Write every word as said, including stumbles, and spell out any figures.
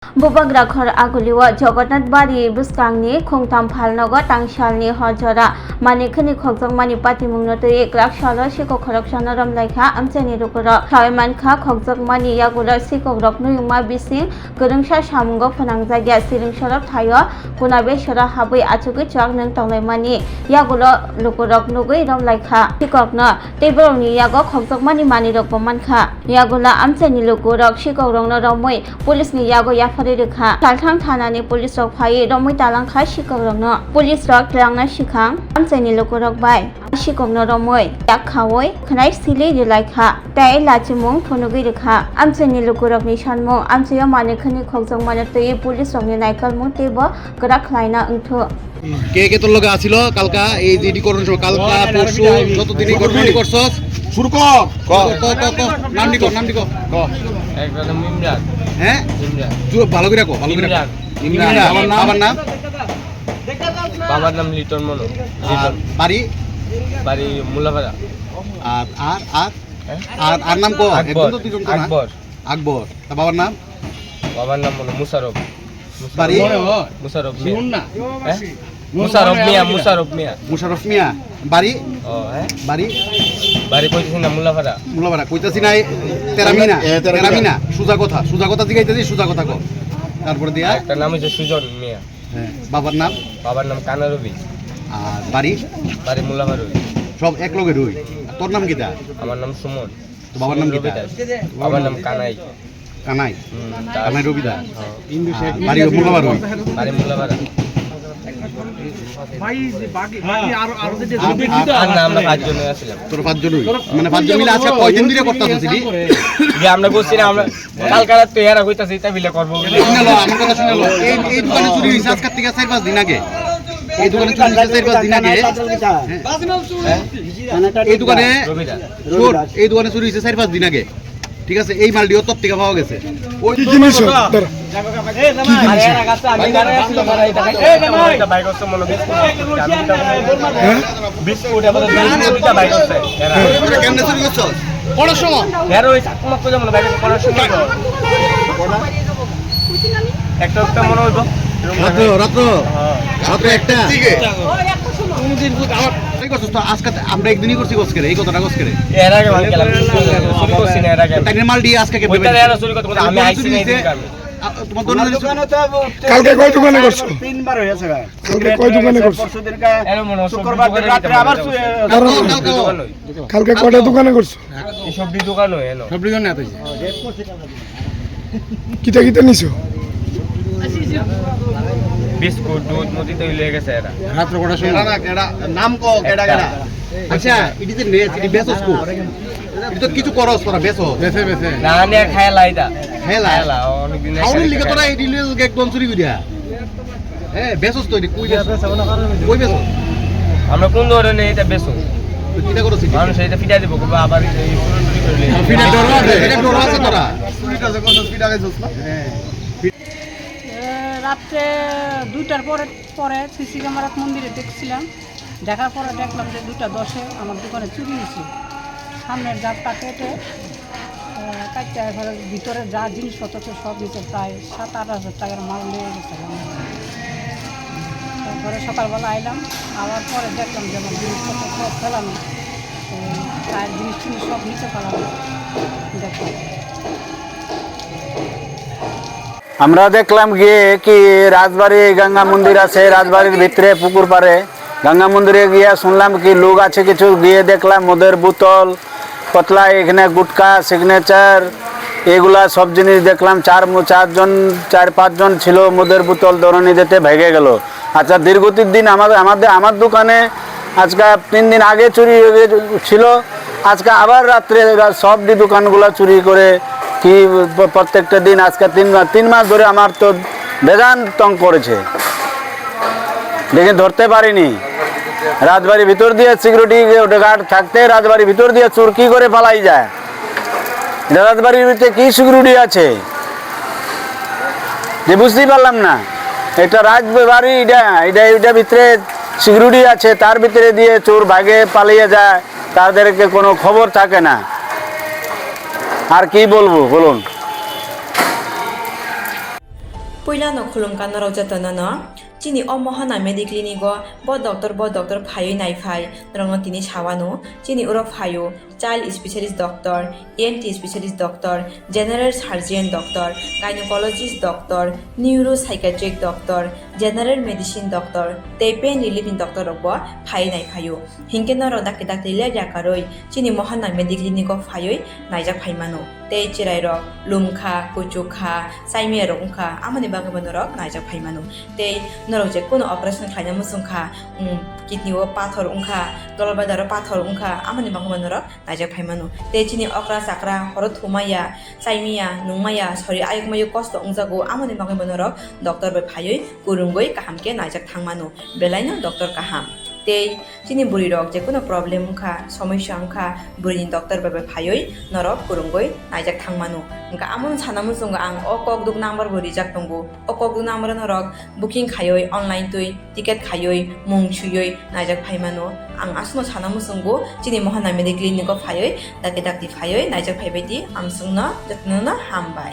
Bubagra khor agulio Jogotnath Bari bwskangni khungtham phalnogo tangsalni hor jora manikhwni khokjakmani patimungno twiwi kwrak salo sikok khoroksano romlaikha amchaini lukurok. Sawi mankha, khokjakmani yagulo sikokrok nuyungma bising kwrwngsa samungo phwnangjakya, siringsorok thaio kuna besoro habwi achugwi chuak nwng tonglaimani yagulo lukurok nugwi romlaikha sikokno. Tei borokni yago khokjakmani manwirokbo mankha. Yagulo amchaini lukurok sikokrokno romwi police ni yago yapharwi rwkha. Salthang thanani police rok phaiwi romwi talangkha sikokrokno. Police rok twlangna sikhang amchaini lukurok bai sikokno romwi yak khaui khwnai sili rwlaikha tei lachimung phunugwi rwkha. Amchaini lukurokni sanmung amchaio manikhwni khokjakmano twiwi police rokni naikolmung teibo kwrak khlaina wngthok. কে কে তোর লগে আছিল কালকা এই যে ইডি করার সময়? কালকা, পরশু, যতদিন এই ঘটনা করছস? শুরু কর। ক। ক, ক, ক, ক। নাম দি ক, নাম দি ক। ক। একটা নাম ইমরান। হ্যাঁ? ইমরান। চুপ, ভালো করে রাখো, ভালো করে রাখো। ইমরান। ইমরান। ইমরান। বাবার নাম? বাবার নাম লিটন মনো। আর লিটন। বাড়ি? বাড়ি মুলাপাড়া। আর, আর, আর? হ্যাঁ? আর, আর নাম ক? আকবর। একদম তো দুজন তো না? আকবর। আকবর। তা বাবার নাম? বাবার নাম হলো মুশারফ। বাড়ি? মুশারফ মিয়া। শুনুন না। হ্যাঁ? মুশারফ মিয়া, মুশারফ মিয়া। মুশারফ মিয়া। বাড়ি? ও, হ্যাঁ? বাড়ি? বাড়ি কইতেছি না, মুলাপাড়া। মুলাপাড়া। কইতাছি না, এই তেরামিনা। এ, তেরামিনা। তেরামিনা। সুজা কথা, সুজা কথা জিগাইতেছি, সুজা কথা কও। তারপরে দিয়া? একটা নাম হচ্ছে সুজন মিয়া। হ্যাঁ। বাবার নাম? বাবার নাম কানা রবি। আর বাড়ি? বাড়ি মুলাপাড়া রবি। সব এক লগে রই। আর তোর নাম কিতা? আমার নাম সুমন। তো বাবার নাম কিতা? রবি দাস। বাবার নাম কানাই। কানাই? হুম, দাস। কানাই রবি দাস? হ্যাঁ। আর বাড়ি মুলাপাড়া রই? বাড়ি মুলাপাড়া। আর, আর, আর না, আমরা পাঁচজন আছিলাম। তোরা পাঁচজনই? মানে পাঁচজন মিলে আজকে কয়দিন ধরে করতে আসছিস রে? যে আমরা করছি না, আমরা কালকে রাত তো এরা কইতাছে এটা বিলে করবো বলে। শুনে লো, আমার কথা শুনে লো। এই, এই দোকানে চুরি হয়েছে আজকের থেকে চার পাঁচ দিন আগে। এই দোকানে চুরি হয়েছে চার পাঁচ দিন আগে। হ্যাঁ। এই দোকানে রবিদা। চোর, এই দোকানে চুরি হয়েছে চার পাঁচ দিন আগে। ঠিক আছে, এই মালটিও তপ থেকে পাওয়া গেছে। ওই কি জিনিস? দাঁড়া। কি জিনিস? এটা বাইক হচ্ছে মনে হয়। হ্যাঁ? বিশ কোটি আমাদের বিশ কোটিটা বাইক হচ্ছে। এরা। কেমনে চুরি করছো? কটার সময়? এরা ওই চাকমা করে মনে বাইক করার সময়। একটা একটা মনে হইব। রাত্র, রাত্র? হ্যাঁ। রাত্র একটা? ঠিক আছে। এই করছো তো, আজকে আমরা একদিনই করছি গছ কেটে, এই কথাটা গছ কেটে। এর আগে ভাই গেলাম, চুরি করছি না এর আগে। তাইলে মাল দিয়ে আজকে কেটে ওইটা এরা চুরি করতে করতে আমি আইছি না এই দোকানে। আ, তোমার দোকানে চুরি? দোকানে তো কালকে কয় দোকানে করছো? তিনবার হয়েছে ভাই। কালকে কয় দোকানে করছো? পরশু দিনকে এর মনে হয় শুক্রবার দিন রাত্রে আবার চুরি। কালকে, কালকে। কালকে কয়টা দোকানে করছো? এই সবজি দোকানও এলো। সবজি দোকানে এত হয়েছে। কিতা কিতা নিছো? বিস্কুট, দুধ, মুদি তো লয়ে গেছে এরা। রাত্র কটার সময়? কেডা না, কেডা? নাম কও, কেডা, একটা। কেডা? আচ্ছা, এটি যে নেস, এটি বেচস কো? এটি তো কিছু করস তোরা, বেচস। বেচে, বেচে। না, নে, খায় লাইদা। খায় লাই? খায় লাই, অনেকদিন খাওয়ানোর লিগে তোরা এটি লয়ে একদম চুরি করিয়া। এ, বেচস তো এটি, কই বেচস? কই বেচস? আমরা কোন ধরনের এটা বেচো? তো কিটা করস এটি? মানুষ এটা ফিটা দিব, করবো আবার এই চুরি টুরি করলে। আর ফিটার ডর আছে, ফিটার ডর আছে তোরা। চুরিটা যখন ফিটা খাইছস না? হ্যাঁ। এ, রাত্রে দুইটার পরে, পরে সিসি ক্যামেরাত মন্দিরে দেখছিলাম। দেখার পরে দেখলাম যে দুইটা দশে আমার দোকানে চুরি হয়েছে। সামনের জাতটা কেটে, আহ, কাটতে এরপরে ভিতরে যা জিনিসপত্র ছিল সব নিচে প্রায় সাত আট হাজার টাকার মাল নিয়ে গেছে আমার। তারপরে সকালবেলা আইলাম, আবার পরে দেখলাম যে আমার জিনিসপত্র সব ফেলানো, তো তার জিনিস টিনিস সব নিচে ফেলানো দেখলাম। আমরা দেখলাম গিয়ে কি রাজবাড়ি গঙ্গা মন্দির আছে, রাজবাড়ির ভিতরে পুকুর পাড়ে গঙ্গা মন্দিরে গিয়ে শুনলাম কি লোক আছে কিছু, গিয়ে দেখলাম মদের বোতল, পতলা, এখানে গুটখা, সিগনেচার, এগুলা সব জিনিস দেখলাম। চার মু-, চারজন, চার পাঁচজন ছিল, মদের বোতল দৌড়ানি দিতে ভেগে গেল। আচ্ছা, দীর্ঘতির দিন আমাদের, আমাদের, আমার দোকানে আজকে তিন দিন আগে চুরি হয়ে ছিল, আজকে আবার রাত্রে এরা সব দি দোকানগুলো চুরি করে কি প-, প্রত্যেকটা দিন, আজকে তিন মা-, তিন মাস ধরে আমার তো বেজান তং করেছে, দেখে ধরতে পারিনি। রাজবাড়ির ভিতর দিয়ে সিকিউরিটি গার্ড থাকতে রাজবাড়ির ভিতর দিয়ে চোর কি করে পালাই যায়? এটা রাজবাড়ির ভিতরে কি সিকিউরিটি আছে যে বুঝতেই পারলাম না? এটা রাজবাড়ি, এটা, এটা, এটা ভিতরে সিকিউরিটি আছে, তার ভিতরে দিয়ে চোর ভাগে পালিয়ে যায়, তাদেরকে কোনো খবর থাকে না। আর কি বলবো বলুন? Puilano khulumkha norok jotono no. Chini o Mohana Mediclinic o bo doctor, bo doctor phaiwi naiphai norokno tini sawano. Chini oro phaio child specialist doctor, E N T specialist doctor, general surgeon doctor, gynecologist doctor, neuropsychiatric doctor, general medicine doctor tei pain relief ni doctor rok bo phaiwi naiphaio. Hinkhe norok dakti dakti ler yakarwi chini Mohana Mediclinic o phaiwi naijak phaimano. Tei chwrairok lumkha, kuchukha, chaimiyarok wngkha, amoni bagwibo norok naijak phaimano. Tei norok je kunu operation khlaina muchungkha, um, kidney o pathor wngkha, dolbadaro pathor wngkha, amoni bagwibo norok naijak phaimano. Tei chini okra chakra horo thumaya, chaimiya, nungmaya, sori ayukmayo kosto wngjago, amoni bagwibo norok doctor bai phaiwi kwrwngwi kaham khe naijak thangmano. Belaino doctor kaham. Tei chini bwrwi rok je kunu problem wngkha, somosya wngkha, bwrwini doctor bai bai phaiwi norok kwrwngwi naijak thangmano. Wngkha amono sana muchungo ang o kokduk number bo rijak tongo. O kokduk number o norok booking khaiwi online twi ticket khaiwi mung swiwi naijak phaimano. Ang aswkno sana muchungo chini Mohana Mediclinic o phaiwi dakti dakti phaiwi naijak phaibai di, amswkno jotono no hambai.